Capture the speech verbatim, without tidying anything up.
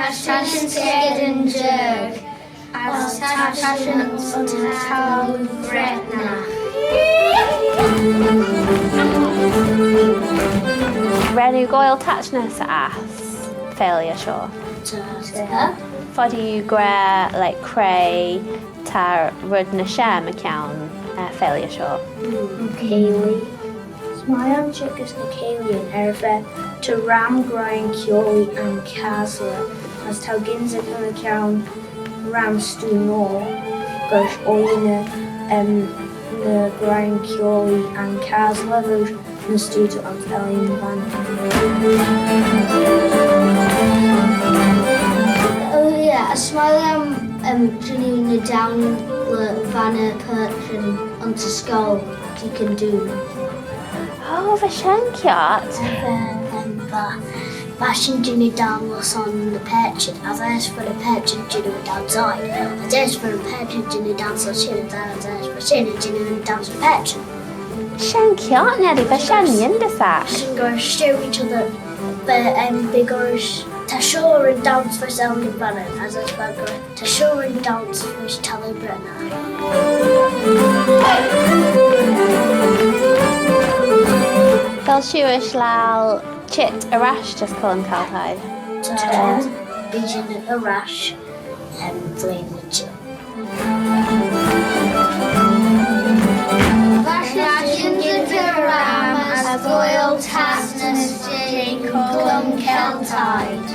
As shen yn sked yn jiarg, as ta shin ayns yn thalloo Bretnagh. Ren oo goaill taitnys ass failure shoh? Ta. Foddee oo gra, like, cre ta red ny shen mychione, uh, failure shoh? Ceilidh. S'mie lhiam çheet gys ny ceilidyn er y fa ta ram greim kiaullee anchasley, as t'ou gynsaghey mychione ram stoo noa, gosh, ooilley ny, em, ny greim kiaullee anchasley, gosh, ny stoo ta ayns ellan Vannin. Oh yeah, as s'mie lhiam, em, jannoo ny daanley Vannin perçhyn ayns y scoill, you can do. Oh, va shen kiart. Va, em, va, va shin jannoo daanley son ny perçhyn, as eisht va ny perçhyn jannoo daanley, as eisht va ny perçhyn jannoo daanley son shin, as eisht va shin jannoo daanley son perçhyn. Shen kiart, Nellie, va shen yindyssagh. Shin goaill, stare each other, but, um, because ta shoh yn dance veih ellan Vannin, as eisht va goaill, ta shoh yn dance veih thalloo Bretnagh. Vel shiuish laccal çheet er ash dys Cullen Celtide? Ta, bee shin er ash, em, blein ny çheet. Va shin dy ram as goaill taitnys jeh Cullen Celtide.